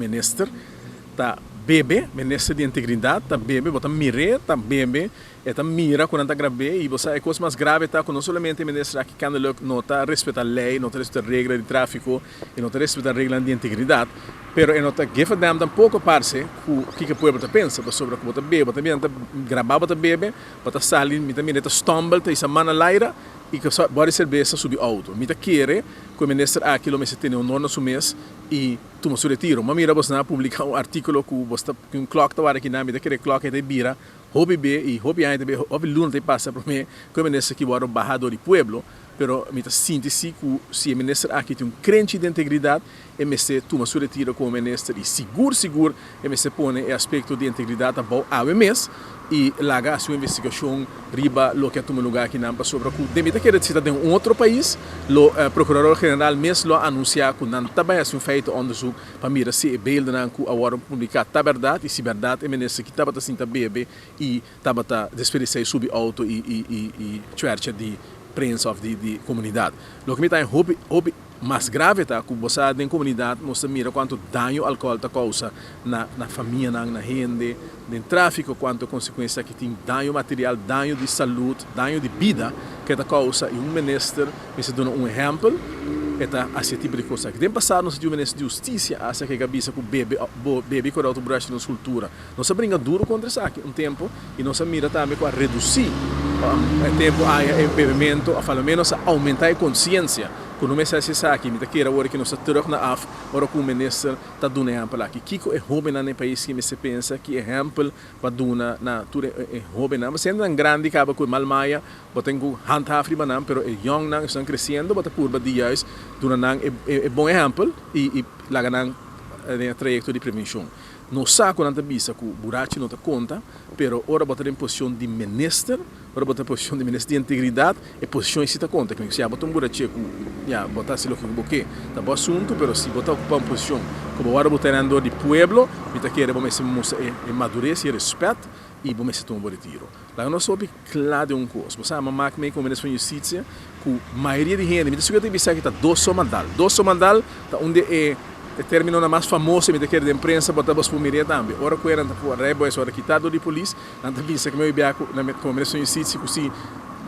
Minister ta bebe, minister di integridad ta bebe, bo ta mir'é ta bebe, e ta mira ku nan ta grab'é i bo sa e kos mas grave ta ku no solamente e minister aki kennelijk no ta respeta lei, no ta respeta regla di trafiko i no ta respeta reglanan di integridad, pero e no ta give a damn tampoko parse ku kiko e pueblo ta pensa, pasobra ku bo ta bebe, bo ta mira nan ta grabá bo ta bebe, bo ta sali, mi ta mira e ta stumble ta hisa man na laira i ku bòt di serbesa subi outo. Mi ta kere ku e minister aki lo mester tene honor na su mes i. Tuma su retiro. M'a mira bosnan a publica un articulo cu bos ta cu un klok ta wara kinan, mi ta kere klok ei ta bira hopi be y hopi aña ta be hopi luna ta pasa prome cu e minister aki worde baha door di pueblo, pero mi ta sinti si cu si e minister aki tin un krenchi di integridad e mester tuma su retiro como minister y sigur sigur e mester pone e aspecto di integridad abou awe mes y laga haci un investigacion riba loke a tuma lugar akinan pasobra cu den mi ta kere si ta den un otro pais lo Procurador General mes lo a anuncia cu nan ta bay haci un feitenonderzoek pa mira si e beeldennan cu a wordo publica ta berdad y si berdad e minister ki tabata sinta bebe y tabata desperdicia y subi auto y y y chuercha di prensa of di di comunidad. Loke mi ta hopi hopi Mas grave ta ku bo sa den komunidat nos ta mira kuantu daño alkohòl ta kousa na na famianan, na hende, den tráfiko kuantu konsekuensia ki tin, daño material, daño di salud, daño di bida ke ta kousa i un minister mester duna un ehèmpel e ta hasi e tipo di kos aki. Den pasado nos a tin un minister di hustisia hasta ke a bisa ku bebe bo bebe ku auto brush ta nos kultura. Nos a bringa duro kontra esaki un tempu i nos a mira tambe ku a redusí e tempu aya e bebementu òf alomenos a oumentá e konsiensia. Ku no mester hasi esaki, mi ta kere awor ki nos ta terug na af ora ku un minister ta duna ehèmpel aki. Kiko e hóbennan den pais ki mester pensa? Ki ehèmpel pa duna na tur e hóbennan? Pasobra hendenan grandi kaba ku e mal maya, bo tin ku handhaaf riba nan, pero e yòngnan, esnan kresiendo, bo ta purba di juist duna nan e bon ehèmpel i laga nan den e trayekto di prevenshon. Nos sa ku nan ta bisa ku burachi no ta konta, pero ora bo ta den posishon di minister, Ora bo ta posishon di minister di integridat, e posishon ei si ta konta. Kiko si abo ta un burache ku ya bo ta hasi loke ku bo ke, ta bo asuntu, pero si bo ta okupá un posishon ku bo wòrdu bo tene andor di pueblo, mi ta kere bo mester mustra e madures i e rèspèt i bo mester tuma bo retiro. Laga nos hopi kla den un kos, bo sa, mi a mak mei komo minister van Justisia ku mayoria di hende, mi ta sigur ta bisa ki ta dos so mandal. Dos so mandal ta un di e E terminonan mas famoso mi ta kere den prensa bo ta bos por mir'é tambe. Ora ku e nan ta por rijbewijs ora kita dor di polis, nan ta bisa ku mi bia ku na komo minister di Justisia ku si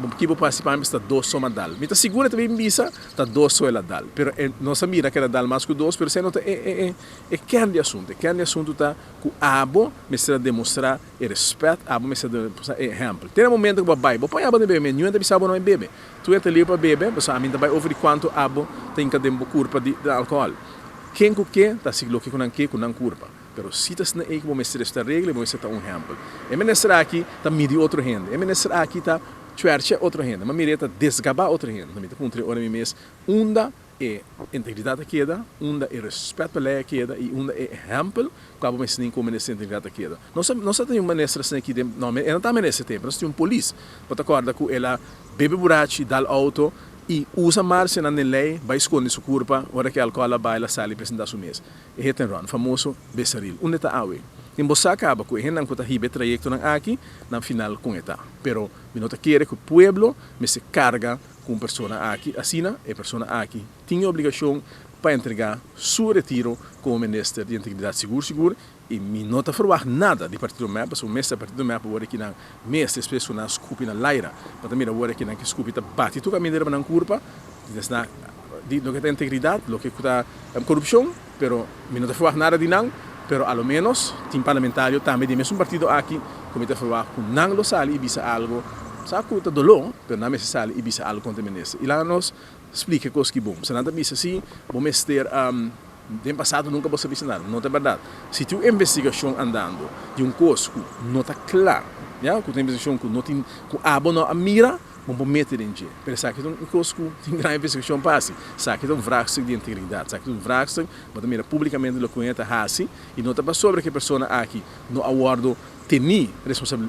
bo ki bo por hasi pa mi ta dos so mandal. Mi ta sigur e ta bin bisa ta dos so el a dal. Pero e nos a mira ku el a dal mas ku dos pero esei no ta e e e kern di asuntu. E kern di asuntu ta ku abo mester a demostrá e respèt, abo mester a demostrá e ehèmpel. Te na momento ku bo a bai bo pon abo na bebe, niun ta bisa abo no e bebe. Tur e ta liber pa bebe, pasobra ami ta bai over di kuantu abo ta hinka den bo kurpa di alkohòl. Ken ku ke ta hasi loke ku nan ke ku nan kurpa, pero si ta asina ei ku bo mester esta regla i bo mester ta un ehèmpel. E minister aki ta midi otro hende, e minister aki ta chuèrchè otro hende, ma mira e ta desgabá otro hende. Mi ta puntra e ora mi mes, unda E integridat a keda unda e respet pa lei a keda i unda e ehempel ku abo mester tin komo minister di integridat a keda. Nos a nos a tin un minister asina aki den no e no ta minister tempu nos tin un polis bo ta kòrda ku el a bebe burachi dal outo i usa marchanan den lei bai skonde su kurpa ora ku e alkòl a bai el a sali presentá su mes e hit and run famoso besaril unda e ta awe tin bo sa kaba ku e hendenan ku ta hiba e trayektonan aki nan final kon e ta pero mi no ta kere ku pueblo mester karga Ku un persona aki, asina e persona aki tin e obligashon pa entregá su retiro komo minister di Integridat sigur sigur i mi no ta ferwagt nada di Partido mep pasobra mester Partido mep awor aki nan mes despues ku nan skupi na laira bo ta mira awor aki nan ke skupi ta bati tur kaminda riba nan kurpa desna di loke ta integridat loke ku ta korupshon pero mi no ta ferwagt nada di nan pero a lo menos tin parlamentario tambe di e mesun partido aki ku mi ta ferwagt ku nan lo sali i bisa algo sa ku ta doló pero nan mester sali i bisa algo kontra e minister i laga nos splika e kos ki bon pasobra nan ta bisa si bo mester den pasado nunka bo sa bisa nada no ta bèrdat si tin un investigashon andando di un kos ku no ta kla ya ku ta un investigashon ku no tin ku abo no a mira. Bo por mete den dje. Pero esaki ta un kos ku tin gran investigashon pa hasi. Esaki ta un vraagstuk di integridat. Esaki ta un vraagstuk, bo ta mira públikamente loke un hende ta hasi i no ta pasobra ku e persona aki no a wòrdu tení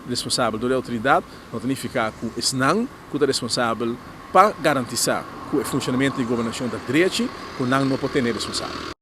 responsabel dor di outoridat, no ta nifiká ku esnan ku ta responsabel pa garantisá ku e funshonamentu di gobernashon ta drechi, ku nan no por tene responsabel.